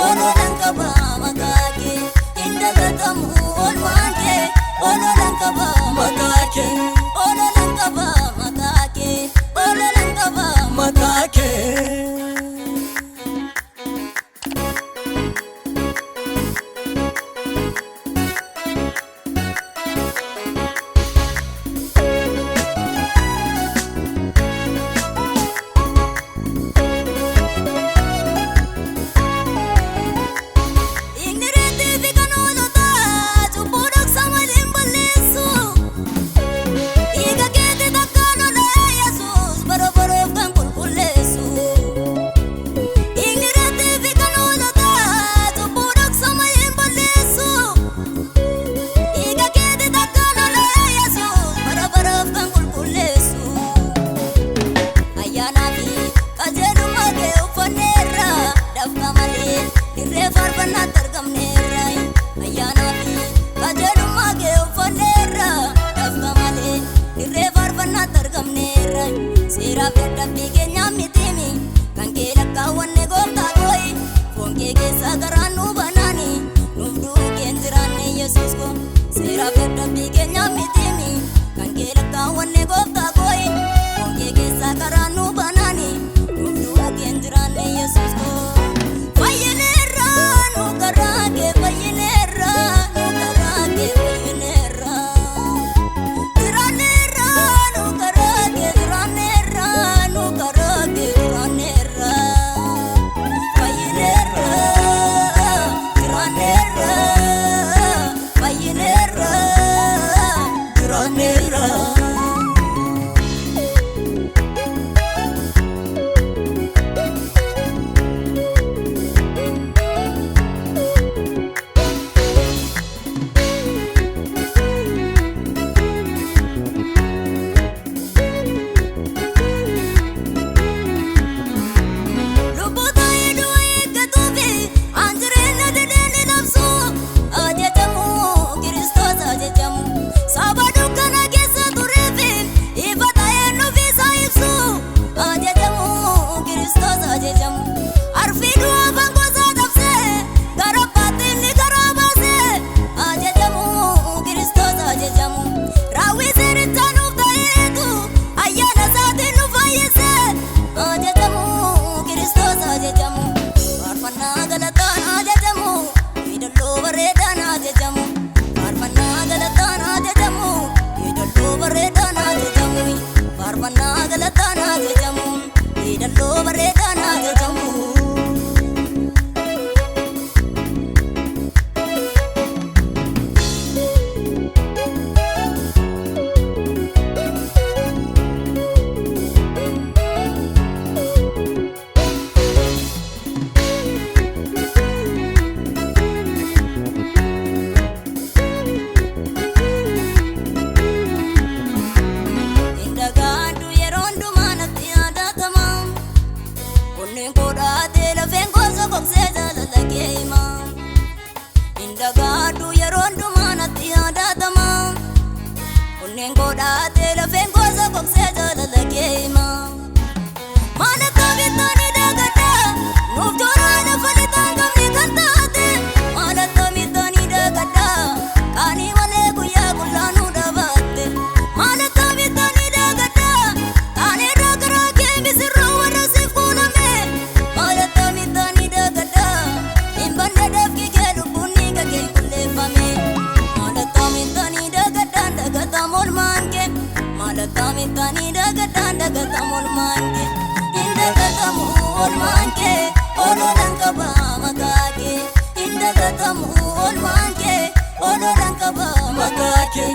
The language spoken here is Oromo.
Ololan qaba maqaa kee. Hin dagatamu oolmaan kee. Ololan qaba maqaa kee. Ololan qaba maqaa kee. Ololan qaba maqaa kee. Inni reetii fi kan oolotaa cubbuu dhoksa waliin balleessu. Dhiiga keetii takka lolee Yesuus bara baroof kan qulqulleessu. Inni reetii fi kan oolotaa cubbuu dhoksa waliin balleessu. Dhiiga keetii takka lolee Yesuus bara baroof kan qulqulleessu. Ayyaanaa fi qajeelummaa kee uffanneerra dafqa malee dirree faarfannaatti argamneerra. Ayyaanaa fi qajeelummaa kee uffanneerra dafqa malee dirree faarfannaatti argamneerra. Seeraaf dadhabbii keenyaa mitiimi kan kee lakkaawwanne gooftaa kooyi foon kee keessaa garaan nu banaani nuuf duukeen jiraanne Yesuus koo. Seeraaf dadhabbii keenyaa mitiimi kan kee lakkaawwanne gooftaa kooyi foon kee keessaa karaan nu banaani nuuf duukeen jiraanne Yesuus koo. Fayyineerra nu karaa kee fayyineerra nu karaa kee fayyineerra. Jiraanneerra nu karaa kee jiraanneerra nu karaa kee jiraanneerra. Fayyineerra jiraanneerra fayyineerra Jiraanneerra. Lubbuuta hedduu eeggatuufi an jireenya jedhee ni labsu. Ajajamu Kiristoos ajajamu. Saba dukkana keessa tureefi ifa ta'ee nuuf isa ibsu. Ajajamu Kiristoos ajajamu. Arfii du'a afaan gosaa dabsee gara abbaatti inni karaa baasee. Ajajamu Kiristoos ajajamu. Raawwii seerichaa nuuf ta'eetu ayyaana isaatiin nu fayyise. Ajajamu Kiristoos ajajamu. Faarfannaa galataan ajajamu. Miidhagoo bareedaan ajajamu. Faarfannaa galataan ajajamu. Miidhagoo bareedaan ajajamu. Faarfannaa galataan ajajamu. Miidhagoo bareedaan ajajamu. Indagaadhu yeroo hundumaa natti yaadatama. Onneen koo dhaatee lafeen koo sokoksee jaalala kee hima. Indagaadhu yeroo hundumaa natti yaadatama. Onneen koo dhaatee lafeen koo sokoksee jaalala kee hima. Maal akka bittaan dagadha nuuf jooraa lafa lixaan qabne kan taate. Maal akka bittaan dagadha qaanii malee guyyaa qullaa nu dhabaatte. Maal akka bittaan dagadha qaanii irraa karaa kee misirroo warra siif kuulame. Maal akka bittaan dagadha hin banne dafki kee lubbuun ni gagee qulleeffame. Maal akka bittaan dagadhaan dagatam oolmaan kee. Maal akka bittaan dagadhaan dagatam oolmaan kee. Hin dagatamu oolmaan kee ololan qaba maqaa kee. Hin dagatamu oolmaan kee ololan qaba Maqaa kee.